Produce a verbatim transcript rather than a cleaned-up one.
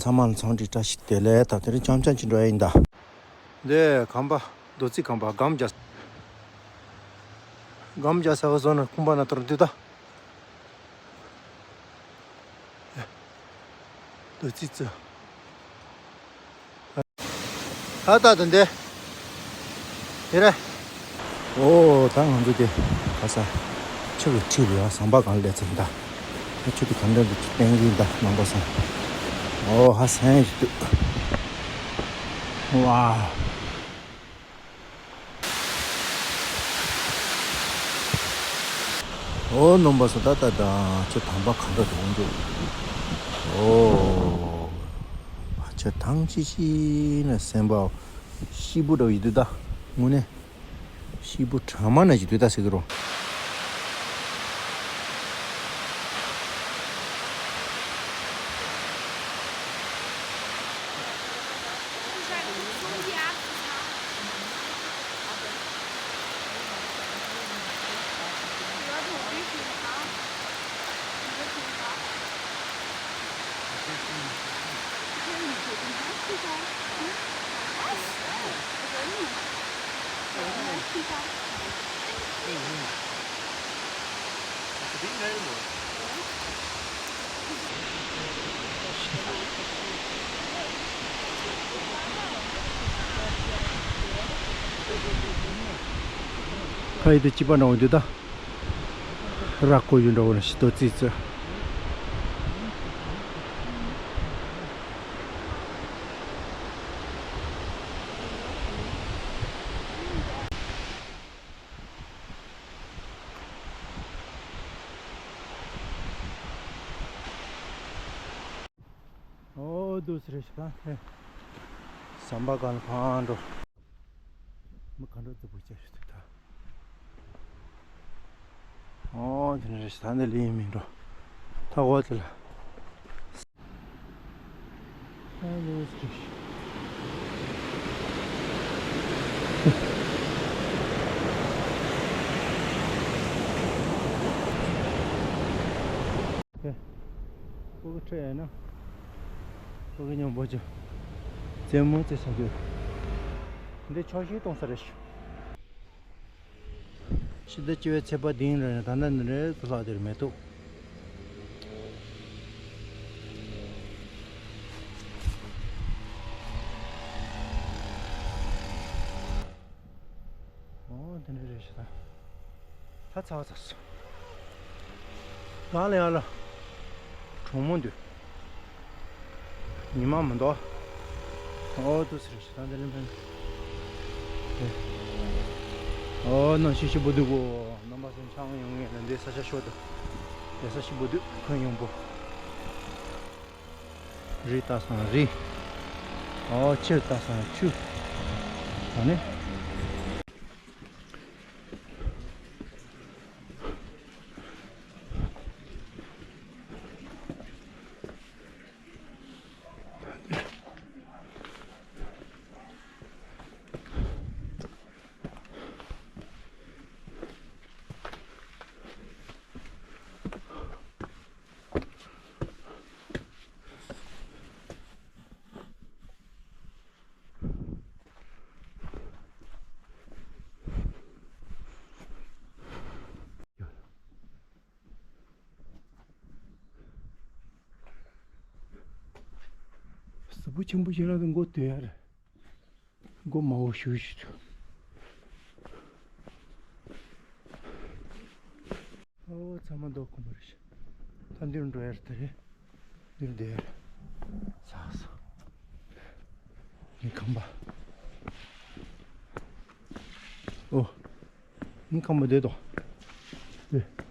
ཚང་མ་ལ་འཚམས་འདྲི་བཀྲ་ཤིས་བདེ་ལེགས། ད་དེ་རིང་འཆམ་འཆམ་ཅིག་འགྲོ་ཡ་ཡིན་ད། འདི་གམ་པ་རྡོ་རྩིག་གམ་པ་སྒམ་རྒྱག་སྒམ་རྒྱག་ས་བཟོ་ན་ཁང་པ་ན་ཐོར་འདུག་ད། རྡོ་རྩིག་རྩི། ད་ད་དེ་འདི། དེ་རེད། ཨོ་ད་ང་ཚོ་དེ་ག་ས་ཆུ་གི་འཁྲིས་ལ་ཡ་ཟམ་པ་སྒང་སླེབས་ཚར་ཡིན་ད། ཆུ་དེ་ག་འདྲ་འདུག་བསྟན་གྱི་ཡིན་ད་རྣམ་པ་ཚོ། ཨོ་ཧ་སང་ཡ་ཞིག་འདུག་ཝའོ། ཨོ་རྣམ་པ་ཚོ་ད་ད་ད་ཆུ་དྭངས་པ་ག་འདྲ་འདུག་འདུག་ཨོ་ཕ་ཆུ་དྭངས་ཤིག་ཤིག་ན་སེམས་པ་ཤི་བོ་འདྲ་ཡིན་འདུག་ད་དངོས་གནས། ཤི་བོ་གྲང་མ་ན་ཞིག་འདུག་ད་ཟེར་གི་རོ། ཁ་ཡི་དེ་སྐྱིད་པ་འདྲ་བོ་འདུག་ད། ར་ཀོ་ཡུ་འདྲ་བོ་ནི་ཞིག་ཏོ་ཙི་ཙི། ཨོ་དུ་སི་རེ་ཞིག་ད་ཧེ། ཟམ་པ་གང་ལ་ཕང་འགྲོ། མི་ག་འགྲོ་རྫི་པོ་ཅག་ཞིག་འདུག་ད། ཨོ་དེ་ནས་རེ་ཞིག་ད་འདི་ལི་ཡིན་མིན་འགྲོ། ད་འོ་དེ་ལ། ཨོ་དུ་སི་རེ་ཞིག་ཨེ། ཕྲུ་གུ་ཁྲིད་ཡོད་ན། ཕྲུ་གུ་མཉམ་པོ་ཅིག་རྩེད་མོ་རྩེ་ས་རྒྱུ། འདི་ཆོག་ཤེས་གཏོང་ས་རེད་ཤག་ཕྱི་ཟླ་བཅུ་པའི་ཚེས་པ་བདུན་རེད། ད་ལྟ་འདི་རེད་ཚོ་ལྷག་དེར་མེ་ཏོག་ཨོ་དེ་འདྲ་རེད་ཤག་ད། ད་ཚ་བ་ཚ་སོང་། གང་ལ་ཡར་ལ། གྲོག་མོ་འདུག་ཉི་མ་མི་འདུག་ཨོ་དུ་ཟེར་ཞིག་ད་འདི་ལ་ཕན། ཨོ་ནང་ཤི་ཤི་བུ་འདུག་གོ། རྣམ་པ་ཚོ་ཆང་ཡོང་ངེས་ལ་འདི་ས་ཆ་ཤོར་འདུག་དེ་ས་ཤི་བུ་འདུག་ཁོན་ཡོང་བུ། རི་ལྟ་སང་རི། ཨོ་ཆུ་ལྟ་སང་ཆུ། ཨ་ནི། གཟུགས་པོ་ཆེན་པོ་ཞིག་ལ་མགོ་དོད་ཡ་རེད། མགོ་མང་བོ་ཞུ་ཞུ། ཨོ་ཚང་མ་མདོ་ཁོ་མ་རེད། ད་འདིར་འགྲོ་ཡ་རེད་དེ་རེད། འདིར་བསྡད་ཡ་རེད། ཚ་སོ། ངའི་ཁང་པ། ཨོ། ངའི་ཁང་པ་བསྡད་དོ། ཨེ།